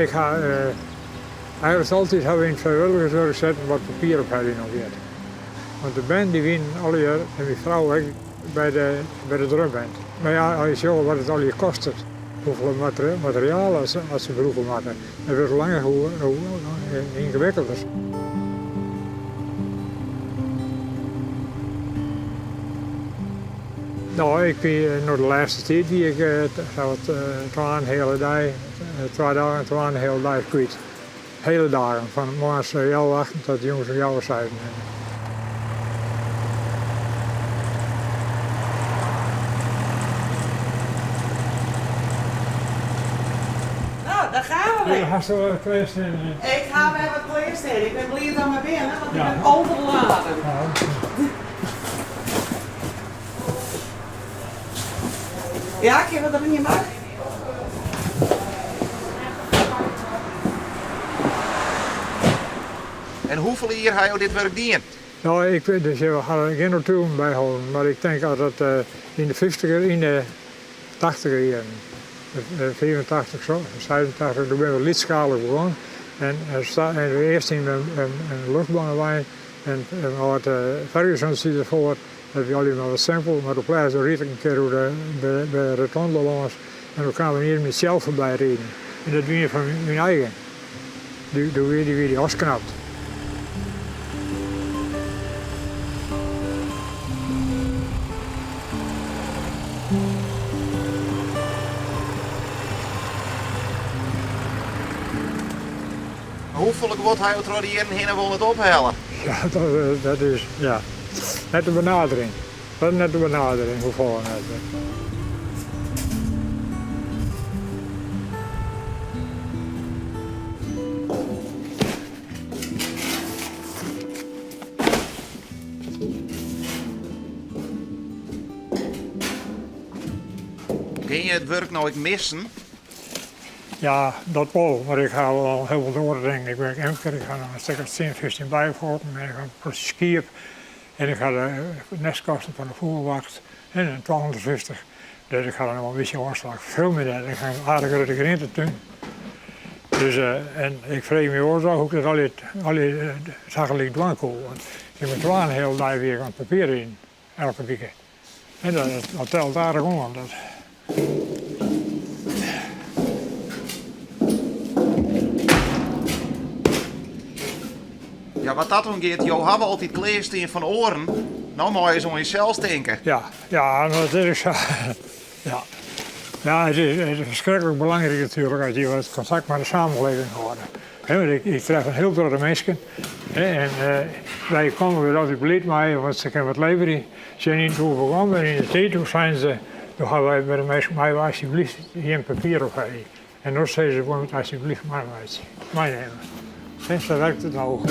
Ik ha eigenlik altyd ha we yn it frijwilligerswurk setten wat papier opheljen oangiet. Want de bern dy wienen allegear, en myn frou ek, by de by de drumband. Mar ja, as je sjogge wat it allegear kostet, hoefolle materiaal as se brûke moatte, it wurdt hoe langer hoe yngewikkelder. No, ik wie no de lêste tiid wie ik sawat twa en in heale dei, twa dagen, twa en in heale dei kwyt. Hele dagen, fan moarns healwei achten tot jûns om healwei seizen. No, daar gaan we weer. Hast al wat klearstean? Ik ha wer wat klearstean. Ik bin bliid dat we binne, want ik bin overladen. Ja, kinne we der ien mei? En hoefolle jier ha jo dit wurk dien? No, ik wit dus, we ha gjin notulen byholden, mar ik tink dat it yn de fyftiger, yn de tachtiger jierren, 85, 86, doe binne we lytsskalich begûn en earst yn in luchtbânwein en in âld Ferguson siet derfoar. Dat wie allegear mar wat simpel, mar op lêst ried ik in kear oer de by de rotonde lâns en doe kaam der ien mei tsjel foarby riden en dat wie ien fan myn eigen. Doe wie dy wie dy ôfknapt. Hoefolle guod ha jo troch de jierren hinne wol net ophelle? Ja, dat is, ja, net de benadering. Dat is net de benadering, hoefolle net. Gean je it wurk no ek missen? Ja, dat wol, mar ik ha al hiel wat oare dingen. Ik bin ek imker, ik ha noch in stik as tsien, 15 bijenfolken en ik ha in protte skiep en ik ha de nestkasten fan de fûgelwacht en in 250. Dus ik ha der noch wol in bytsje oanslach. Ferfeel my net, ik ha in aardich grutte grientetún. Dus en ik freegje my wolris ôf hoe't ik dat allegear, allegear tagelyk dwaan koe. Want ik bin twa en in heale dei wie ik oan it papier riden, elke wike. En dat, dat telt aardich oan. Dat. Ja, wat dat oangiet, jo hawwe altyd klearstean fan oaren. No meie je oan jesels tinke. Ja, ja, dat is sa. Ja. Ja, it is ferskriklik belangryk natuerlik as je wat kontakt mei de samenleving hâlde. Want ik, ik tref in hiel protte minsken en wy komme der altyd bliid mei, want se kinne wat leverje. Tsjin yn toen begûn en yn de tiid, toen seinen se, doe hawwe wy by de minsken, meie we alsjeblieft jim papier ophelje. En no sizze se, wolle we it alsjeblieft meimeitsje, meinimme. En sa werkt it no.